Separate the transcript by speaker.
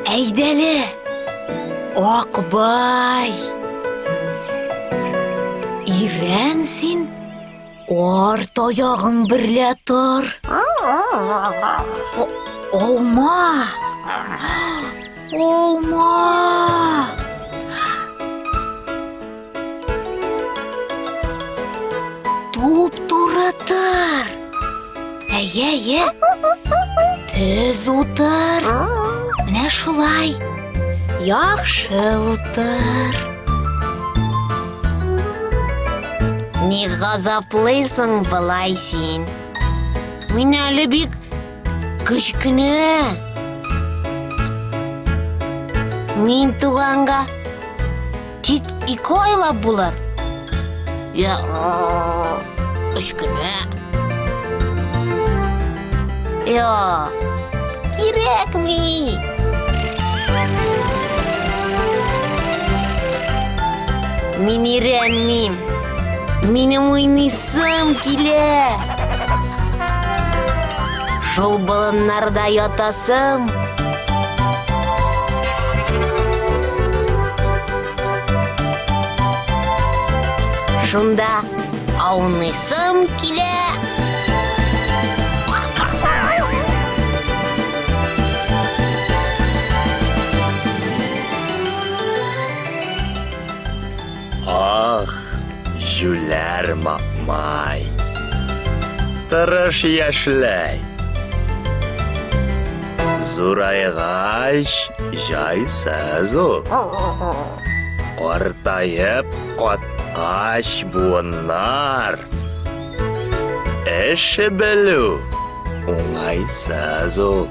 Speaker 1: Әйдәле, Акбай. Ирән син, арт аягың берлә тор. Аума! Аума! Туп-туры тор. Әйе, әйе. Төз утыр. Менә шулай. Яхшы утыр.
Speaker 2: Ни газаплыйсың болай син? Мин әле бик кечкенә. Мин туганга Тик ике айлап булыр. Я өч кенә. Я кирәкми. Мин өйрәнмим. Минем уйныйсым килә. Шул болыннарда ятасым. Шунда ауныйсым килә.
Speaker 3: Ах, җүләр мамай. Тырыш яшьләй. Зурайгач, җайсыз ул. Картаеп каткач буыннар. Эш белү уңайсыз ул.